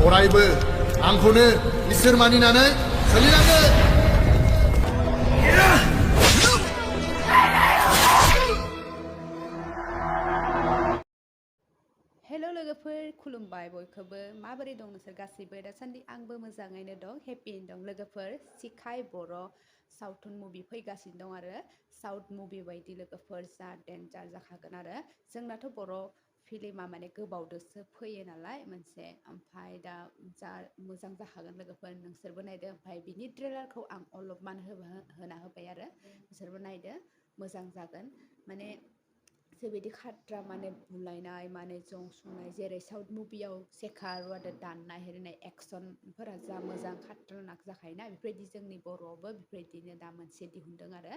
अरायबो आंखौनो इसोर मानिनानै सोलिनांगोन। हेल' लोगोफोर खुलुमबाय बयखौबो माबोरै दं नोंसोर गासैबो दासान्दि आंबो मोजाङैनो दं हेपियैनो दं लोगोफोर सिखाय बर' सावथुन मुभि फैगासिनो दं आरो साउथ मुभि बायदि लोगोफोर जा डेन्जार जाखागोन आरो जोंनाथ' बर' फिल्मा माने गोबावदोसो फैयो नालाय मोनसे ओमफ्राय दा जा मोजां जाखागोन लोगोफोर नोंसोरबो नायदो ओमफ्राय बिनि ट्रेलारखौ आं अलपमान होना होबाय आरो नोंसोरबो नायदो मोजां जागोन माने जेबायदि खाट्रा माने बुलायनाय माने जंसुनाय जेरै साउथ मुभियाव सेखार वादे दाननाय हेरनाय एक्सनफोरा जा मोजां खाट्रानाक जाखायोना बेफोरबायदि जोंनि बर'आवबो बेफोरबायदिनो दा मोनसे दिहुनदों आरो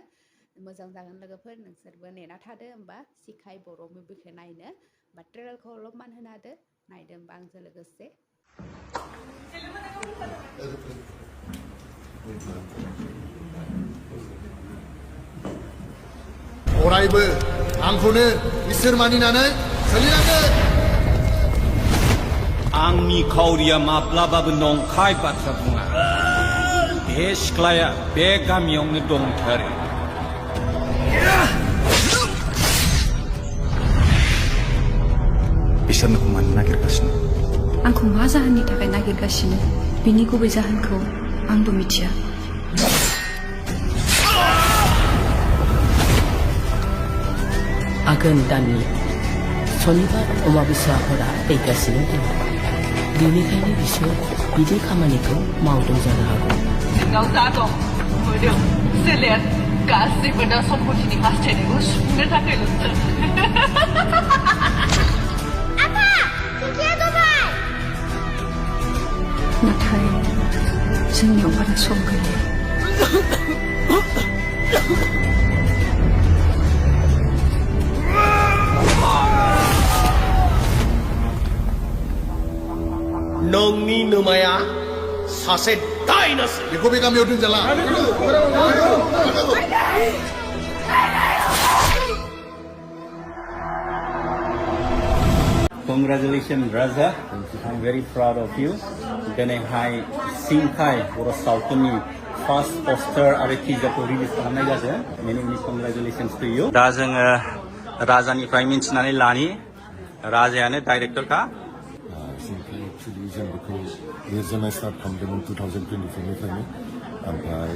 मोजां जागोन लोगोफोर नोंसोरबो नेना थादो होमबा सिखाय बर' मुभिखौ नायनो बा ट्रेलारखौ अलपमान होना होदो नायदो होमबा आंजों लोगोसे अरायबो आंखौनो इसोर मानिनानै सोलिनांगोन। आंनि खावरिया माब्लाबाबो नंखाय बाथ्रा बुङा। बे सिख्लाया बे गामियावनो दंथारो। बिसोर नोंखौ मानो नागिरगासिनो? आंखौ मा जाहोननि थाखाय नागिरगासिनो बिनि गुबै जाहोनखौ आंबो मिथिया। आघोन दाननि सनिबार अमाबस्याफोरा फैगासिनो दं बेनिखायनो बिसोर बिदि खामानिखौ मावदों जानो हागौ। सिङाव जा दं मोदोम सोलेर गासैबो दा सम्पतिनि हास्थायनायखौ सुफुंनो थाखाय ल'सो। नाथाय जोंनियाव बारा सम गैया। नोंनि नोमाया सासे दायनासो। बेखौ बे गामियाव दोनजाला। Congratulations, Raja. I'm very proud of you. दिनैहाय सिंखाय बर' सावथुननि फार्स्ट पस्टार आरो टिजारखौ रिलिज खालामनाय जादों। मेनि मेनि कंग्रेचुलेशन्स टु इउ। दा जोङो राजानिफ्राय मिन्थिनानै लानि राजायानो डाइरेक्टरखा। एक्चुअली जों बेखौ लिरजेननाय स्टार्ट खालामदोंमोन 2024निफ्रायनो ओमफ्राय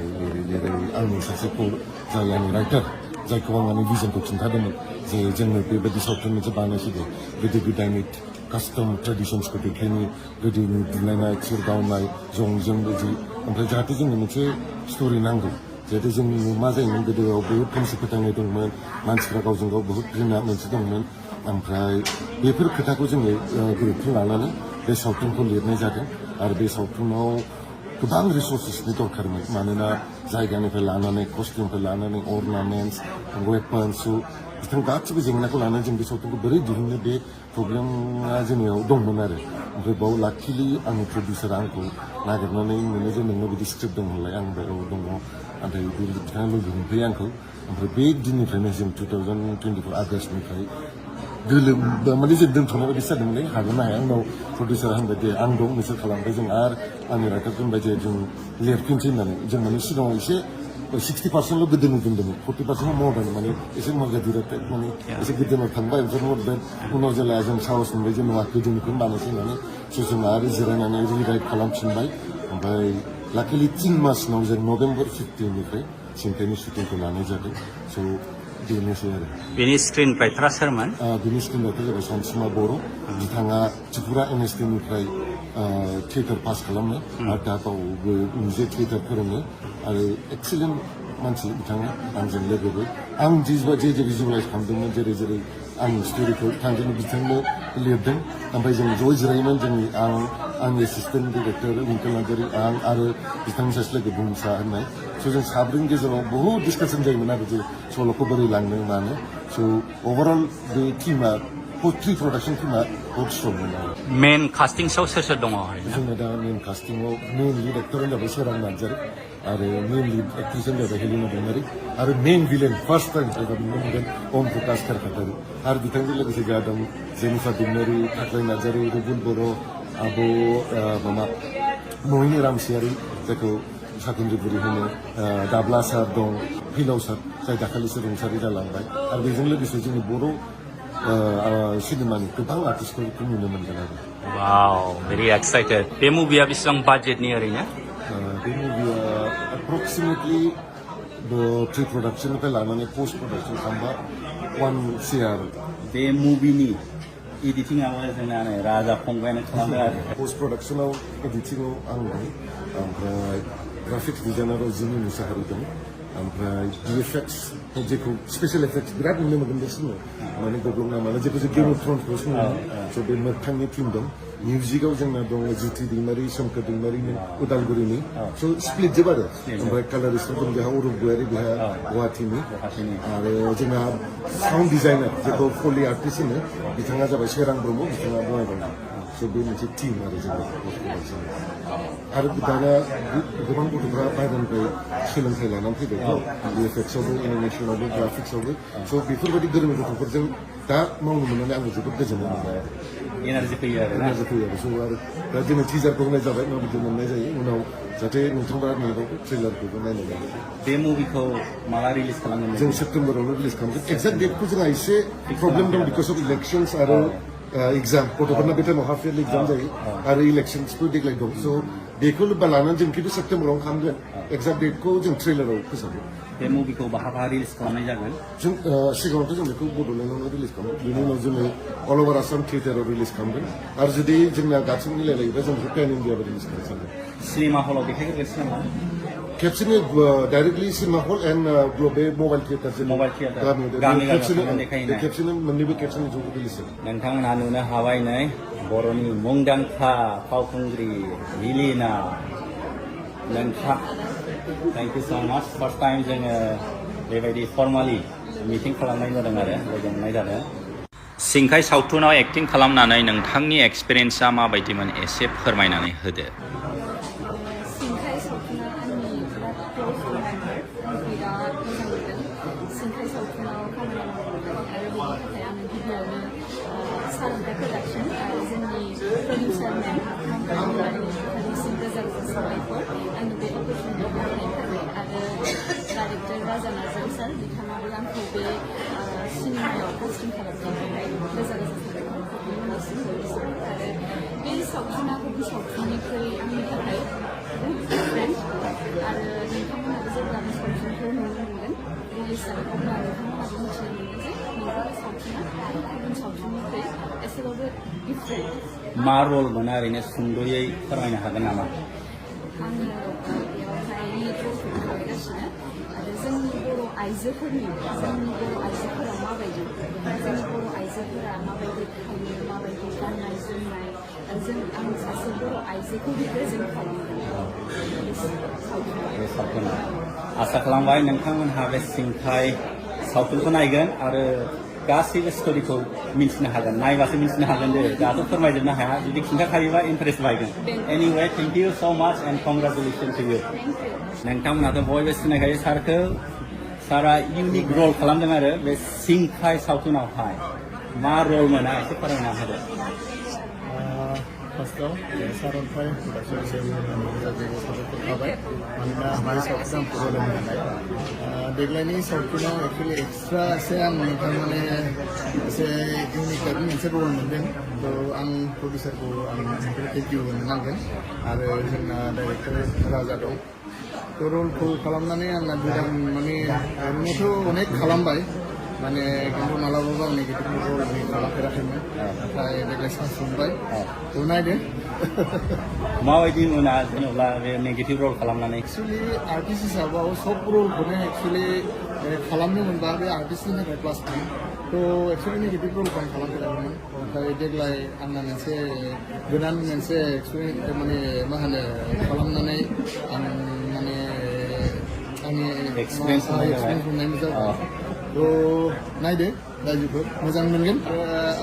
लिरै आंनि सासे जाय आंनि राइटार जायखौ आं आंनि भिजनखौ खिन्थादोंमोन जे जोंनो बेबायदि सावथुन मोनसे बानायसिगोन गोदो गोदायनि कास्टम ट्रेडिसन्सखौ देखायनो गोदोनि बुलायनाय थिर गावनाय जंजों बिदि ओमफ्राय जाहाथे जोंनो मोनसे स्ट'रि नांगौ जाहाथे जोंनि मा जायोमोन गोदोआव बहुद खोमसि फोथायनाय दंमोन मानसिफ्रा गावजों गाव बहुद घृणा मोनसे दंमोन ओमफ्राय बेफोर खोथाखौ जोङो गुरुत्व लानानै बे सावथुनखौ लिरनाय जादों आरो बे सावथुनाव गोबां रिसर्सेसनि दरकारमोन मानोना जायगानिफ्राय लानानै कस्टिउमनिफ्राय लानानै अर्नामेन्टस वेपन्स बिथां गासिबो जेंनाखौ लानानै जों बे सावथुनखौ बोरै दिहुननो बे प्रब्लेमा जोंनियाव दंमोन आरो ओमफ्राय बाव लाकिलि आंनि प्रडिउसारा आंखौ नागिरनानै मोनो जे नोंनाव बिदि स्क्रिप्ट दं होनलाय आं बेयाव दङ ओमफ्राय बे बिथाङा लोगो मोनफैयो आंखौ ओमफ्राय बे दिननिफ्रायनो जों 2024 आगष्टनिफ्राय माने जों दोनथ'नाय बायदि जादोंमोनलै हागोन ना हाया आंनाव प्रडिउसारा होनबाय दे आं दं नोंसोर खालामबाय जों आरो आंनि राइटारखौ होनबाय जे जों लिरफिनसै होननानै जों माने सिगाङाव एसे 60%ल' गोदोनि दोनदोंमोन 40% मदार्न माने एसे मर्गादिरा टाइप माने एसे गोदोनाव थांबाय ओमफ्राय मदार्न उनाव जेला जों साहस मोनबाय जे नङा गोदोनिखौनो बानायसै होननानै जों आरो जिरायनानै रिराइट खालामफिनबाय ओमफ्राय लाकिलि 3 मासनाव जों नभेम्बर 15निफ्राय सिंखायनि शुटिंखौ लानाय जादों स' बेनोसै आरो बेनि स्क्रिन राइटारा सोरमोन? बेनि स्क्रिन राइटार जाबाय सानसुमा बर' बिथाङा त्रिपुरा NSTनिफ्राय थियेटार पास खालामनाय आरो दा गावबो निजे थियेटार फोरोङो आरो एक्सिलेन्ट मानसि बिथाङा आंजों लोगोबो आं जे भिजुवेलाइज खालामदोंमोन जेरै आंनि स्ट'रिखौ थांजों बिथांनो लिरदों ओमफ्राय जों ज' जिरायोमोन जोंनि आंनि एसिस्टेन्ट डिरेक्टर विंकल नार्जारी आं आरो बिथांनि सासे लोगो बुंसा होननाय स' जों साब्रैनि गेजेराव बहुद डिसकासन जायोमोन आरो जे सल'खौ बोरै लांनो मानो स' अभारअल बे टिमा प्रि प्रडाक्सन टिमा बहुत स्ट्रंमोन आरो मेन कास्टिंसआव सोर दङ? जोंना दा मेन कास्टिंआव मेन लिड एक्टरानो जाबाय सोरां नार्जारी आरो मेन लिड एक्ट्रेसानो जाबाय हेलिना दैमारी आरो मेन भिलेन फार्स्ट टाइम नुनो मोनगोन ओम प्रकाश खारखातारी आरो बिथांजों लोगोसे जोंहा दं जेनिफार दैमारी थाख्लाय नार्जारी रुबुल बर' आबो माबा महिनी रामसियारि जायखौ साकुन्द्रिपुरि होनो दाब्ला सार दं फैलाव सार जाय दाखालिसो रुंसारि जालांबाय आरो बेजों लोगोसे जोंनि बर' सिनेमानि गोबां आर्टिस्टफोरखौ नुनो मोनगोन आरो वाव भेरि एक्साइटेड बे मुभिया बेसेबां बाजेटनि ओरैनो बे मुभिया एप्रक्सिमेटलि प्रि प्रडाक्सननिफ्राय लानानै पोस्ट प्रडाक्सन खालामबा 1 CR बे मुभिनि एडिटिंआबो जोंना नै राजा फंबायानो खालामदों आरो पोस्ट प्रडाक्सनाव एडिटिंआव आं दं ओमफ्राय ग्राफिक्स डिजाइनाराव जिनि मुसाहारि दं ओमफ्राय VFX जेखौ स्पेसियेल इफेक्ट्स बिराद नुनो मोनगोन बे समाव माने गब्लं माने जेखौ जों गेम अफ थ्रन्सखौ नुनो स' बे मोगथांनि टिम दं मिउजिकआव जोंना दं जिति दैमारि सोमखोर दैमारिनि उदालगुरिनि स' स्प्लिट जोब आरो ओमफ्राय कालारिस्टआव दं बेहा अरुप गयारि बेहा गुवाहाटीनि आरो जोंना साउन्ड डिजाइनार जेखौ फलि आर्टिस्ट होनो बिथाङा जाबाय सोरां ब्रह्म बिथाङा बङाइगाव स' बे मोनसे टिम आरो जोंना आरो दाना गोबां गथ'फ्रा बाहेरानिफ्राय सोलोंथाइ लानानै फैबायथ' VFXआवबो एनिमेसनावबो ग्राफिक्सआवबो स' बेफोरबायदि गोरों गथ'फोरजों दा मावनो मोननानै आङो जोबोद गोजोननाय मोनबाय आरो एनार्जि फैयो आरो एनार्जि फैयो आरो स' आरो दा दिनै टिजारखौ होनाय जाबाय माबायदि मोननाय जायो उनाव जाहाथे नोंथांफ्रा नुबावो ट्रेलारखौबो नायनो मोनो बे मुभिखौ माला रिलिज खालामगोन जों सेप्तेम्बरावनो रिलिज खालामगोन एक्जाक्ट डेटखौ जोंहा एसे प्रब्लेम दं बिकज अफ इलेक्सन्स आरो एग्जाम गथ'फोरना बे टाइमाव हाफ इयारलि एग्जाम जायो आरो इलेक्सन्सबो देग्लाय दं स' बेखौ लोब्बा लानानै जों खिन्थु सेप्तेम्बरावनो खालामगोन एक्जाक्ट डेटखौ जों ट्रेलाराव फोसावगोन बे मुभिखौ बहा रिलिज खालामनाय जागोन जों सिगाङावथ' जों बेखौ बड'लेण्डआवनो रिलिज खालामगोन बेनि उनाव जोङो अल अभार आसाम थियेटाराव रिलिज खालामगोन आरो जुदि जोंना गासिबो मिलायलायोबा जों बेखौ पेन इण्डियाबो रिलिज खालामनो सानदों सिनेमा हलाव देखायगोन सिनेमा खेबसेनो डाइरेक्टलि सिनेमा हल एन्ड बे मबाइल थियेटार मबाइल थियेटार गामि देखायनाय खेबसेनो मोननैबो खेबसेनो ज' रिलिज जागोन नोंथांमोनहा नुनो हाबाय नै बर'नि मुंदांखा फावखुंग्रि मिलिना नोंथां थेंक इउ स' माच फार्स्ट टाइम जोङो बेबायदि फर्मालि मिटिं खालामनाय जादों आरो लोगो मोननाय जादों सिंखाय सावथुनाव एक्टिं खालामनानै नोंथांनि एक्सपिरियेन्सआ माबायदिमोन एसे फोरमायनानै होदो सिंखाय सावथुना आंनि बिराद क्ल'ज मेम्बार आं बिराद मोजां मोनदों सिंखाय सावथुनाव खामानि मावनो आरो बेनि थाखाय आङो गिबियावनो सारन्थाइ प्रडाक्सन आरो जोंनि प्रडिउसार मेम नोंथांनिसिम रोजा रोजा साबायखर आंनो बे अपरचुनिटि होनायनि थाखाय आरो डाइरेक्टर राजा नार्जारि सार बिथाङाबो आंखौ बे सिनेमायाव कास्टिं खालामनायनि थाखाय रोजा रोजा साबायखर बिथांमोननिसिम आरो बे सावथुना गुबुन सावथुननिख्रुइ आंनि थाखाय डिफारेन्ट आरो नोंथांमोनाबो जेब्ला बे सावथुनखौ नुनो मोनगोन रिलिज जागोन अब्ला नोंथांमोनाबो मिथिनो मोनगोन जे नैबे सावथुना गुबुन सावथुननिख्रुइ एसेबाबो डिफारेन्ट मा रल मोना ओरैनो सुंद'यै फोरमायनो हागोन नामा आङो बेवहाय लिड रलखौ खालामगासिनो आरो जोंनि बर' आइजोफोरा माबायदि जोंनि बर' आइजोफोरा माबायदि थायो माबायदि गाननाय जोमनाय जों आं सासे बर' आइजोखौ रिप्रेजेन्ट खालामगोन बे सावथुना आसा खालामबाय नोंथांमोनहा बे सिंखाय सावथुनखौ नायगोन आरो गासैबो स्ट'रिखौ मिन्थिनो हागोन नायबासो मिन्थिनो हागोन दे दाथ' फोरमायजोबनो हाया जुदि खिन्थाखायोबा इन्टारेस्ट बायगोन एनिवे थेंक इउ स' माच एन्ड कंग्रेचुलेसन टु इउ नोंथांमोनहाथ' बयबो सिनायखायो सारखौ सारा इउनिक रल खालामदों आरो बे सिंखाय सावथुनावहाय मा रल मोना एसे फोरमायना होदो फार्स्टआव सारन्थाइ प्रडाक्सन जायगायाव साबायखर थाबाय मानोना हमारे सावथुन आंखौ रोलोंनो हानाय देग्लायनि सावथुनाव एक्सुवेलि एक्सट्रा एसे आं थारमाने एसे इउनिक टाइपनि मोनसे रल मोनदों थ' आं प्रडिउसारखौ आं थेंक इउ होनो नांगोन आरो जोंना डाइरेक्टर राजा दं थ' रलखौ खालामनानै आंना गोदान माने ओरैनोथ' अनेक खालामबाय माने खिन्थु मालाबाबो आं नेगेटिभ रल खालामफेराखैमोन नाथाय देग्लाय चान्स मोनबाय थ' नायदो माबायदि मोना जेनेबा बे नेगेटिभ रल खालामनानै एक्सुवेलि आर्टिस्ट हिसाबाव सब रलखौनो एक्सुवेलि खालामनो मोनबा बे आर्टिस्टनि थाखाय प्लास पइन्ट थ' एक्सुवेलि नेगेटिभ रलखौ आं खालामफेराखैमोन ओमफ्राय देग्लाय आंना मोनसे गोदान मोनसे एक्सुवेलि माने मा होनो खालामनानै आं माने आंनि एक्सपिरियेन्स मोननायबो जाबाय थ' नायदो रायजोफोर मोजां मोनगोन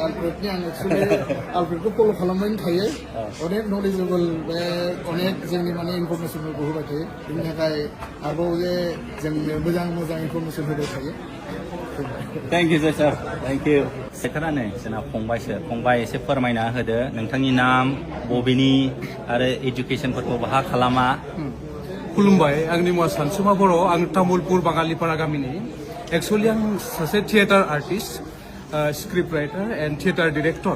आलफ्रेडनि आं एक्सुवेलि आलफ्रेडखौ फल' खालामबायनो थायो अनेक नलेजेबोल बे अनेक जोंनि माने इनफरमेसनफोरखौ होबाय थायो बेनि थाखाय आरोबाव जे जोंनो मोजां मोजां इनफरमेसन होबाय थायो Thank you sir. Thank you. सेक्टरानो जोंना फंबायसो फंबाय एसे फोरमायना होदो नोंथांनि नाम बबेनि आरो एजुकेसनफोरखौ बाहा खालामा खुलुमबाय आंनि मुङा सानसुमा बर' आं तामुलपुर बाङालिपारा गामिनि एक्चुअली आं सासे theatre artist script writer and theatre director